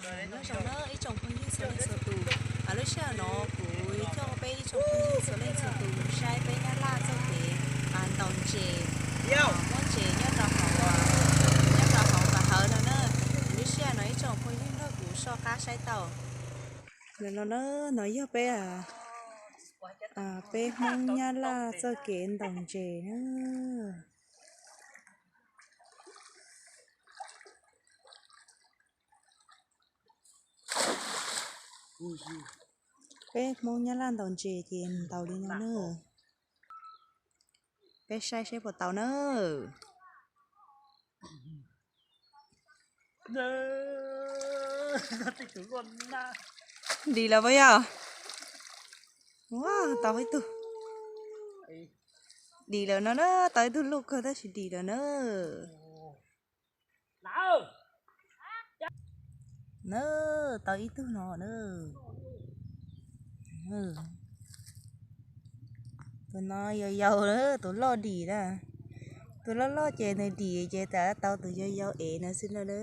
Nyob zoo na ib tsoom phooj ywg txhua leej txhua tus, lub sij hawm no kuv coj peb ib tsoom phooj ywg txhua leej txhua tus mus saib peb Nyab Laj txoj kev ntaus ntses, muab ntses nyob rau hauv, nyob rau hauv pas hawv no na. Lub sij hawm no ib tsoom phooj ywg nrog kuv soj qab saib tau. No na, no yog peb, peb Hmoob Nyab Laj txoj kev ntaus ntses na. Peb Hmoob Nyab Laj ntaus ntses ces ntaus li no na. Peb saib saib puas tau na. Dim lawm puas yog? Ua, tau ib tug. Dim lawm no na, tau ib tug luj kawg tab sis dim lawm na. Na, tau ib tug no na. Tus no yau yau, tus loj dim na. Tus loj loj ces nws dim ces tam tau tus yau yau ev no xwb na.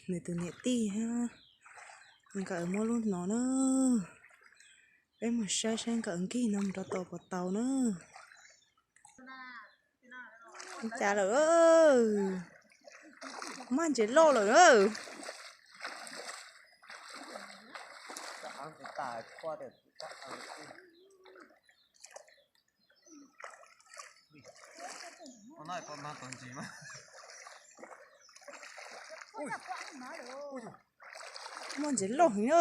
Nws tus niam tij, nkawd muab lub no na. Peb mus saib saib nkawd nkig no mus rau tom puas tau na. Cas lawm, maj ntses loj lawm. Maj ntses loj heev na.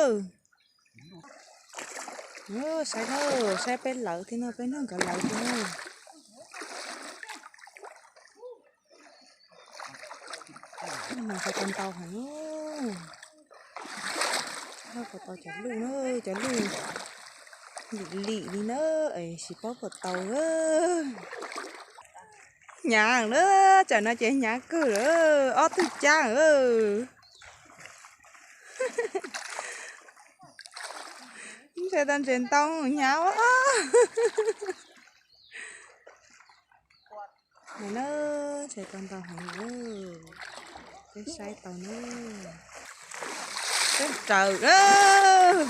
Saib na, saib peb lawv thiab no, peb nrog nkawd lawv thiab na. Mas tau ntau heev. Puas tau cov luj na, cov luj lim lim li na, es tsis paub puas tau. Hnyav na, tsam no ces hnyav kawg lawm, ob tug cab. Ntses tau ntses ntoo hnyav. Ntses tau ntau heev, peb saib tau na. Peb raws.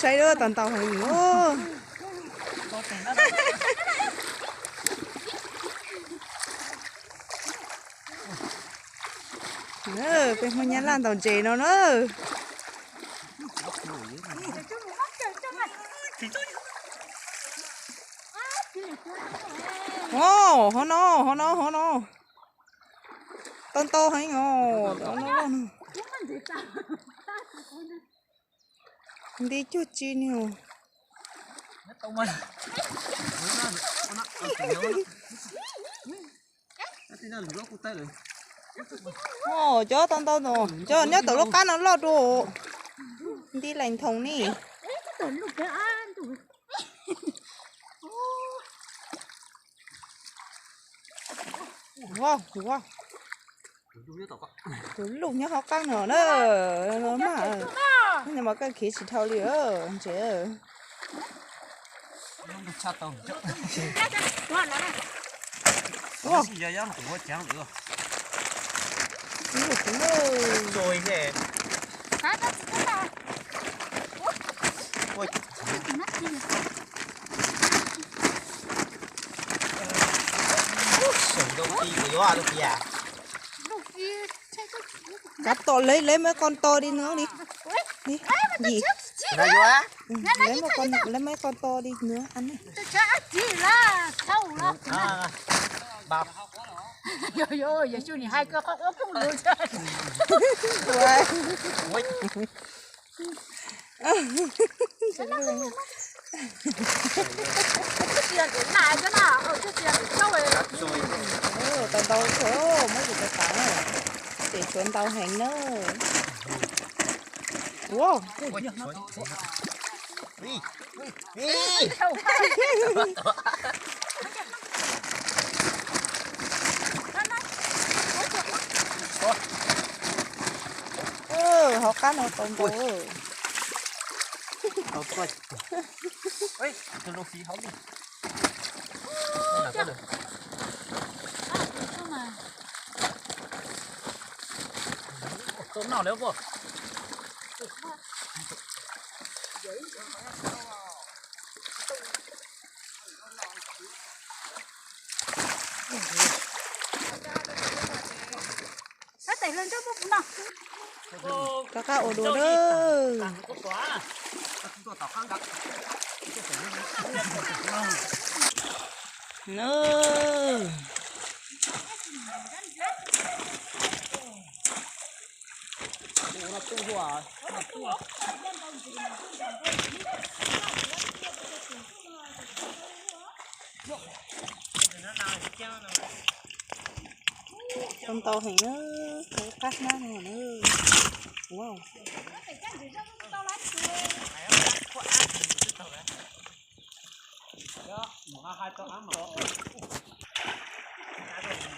Saib lawm, tau ntau heev os. Peb Hmoob Nyab Laj ntaus ntses no na. Hov no, hov no, hov no. Tau ntau heev os. Nti cuag tsi ni os. Cov tau ntau no, cov nyob tom lub qab no loj dua. Nti lees thoom ni. Tus luj nyob hauv qab no na. Mas koj khiav tsis dhau li ntses. Kav tom, lawv, lawv muab qos to di nws li. Yim. Lawv muab qos to di nws. Tau ntau, muab tus tau tas na. Ces tshuav ntau heev na. Ua. Qab no tau ntau. Tus lus fiv hauv lub. Tau noj lawm. Koj qab ua dua na. Tau ntau heev na, qab hnab no na. Wow.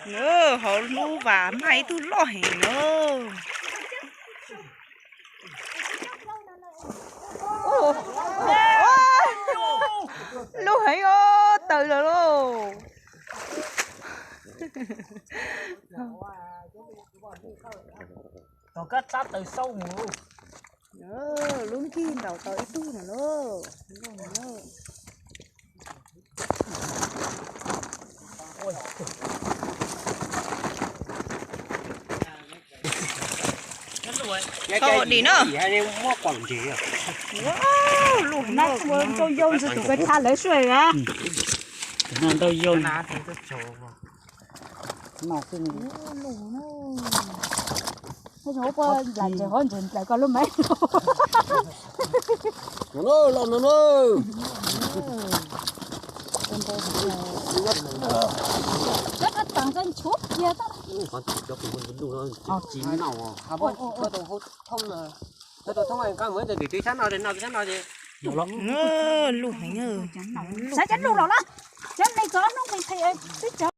Nws hauv lub vas mas ib tug loj heev na. Lub heev os, tawm lawm lauj. Tom kab tsab taws xauj mus. Lub nkig ntaus tau ib tug no lauj. Tau dim na. Lub no ntau yau ntsis tus pes tha lawv suaj na. Tus no ntau yau. Nws ua poj ntawm ntses hov ntses ntawm koj lub maiv. Cov no tag ntshe nchuav kiag tau. Lub heev. Saib cov lus los los, cov neeg txog hnub pes phem twb cov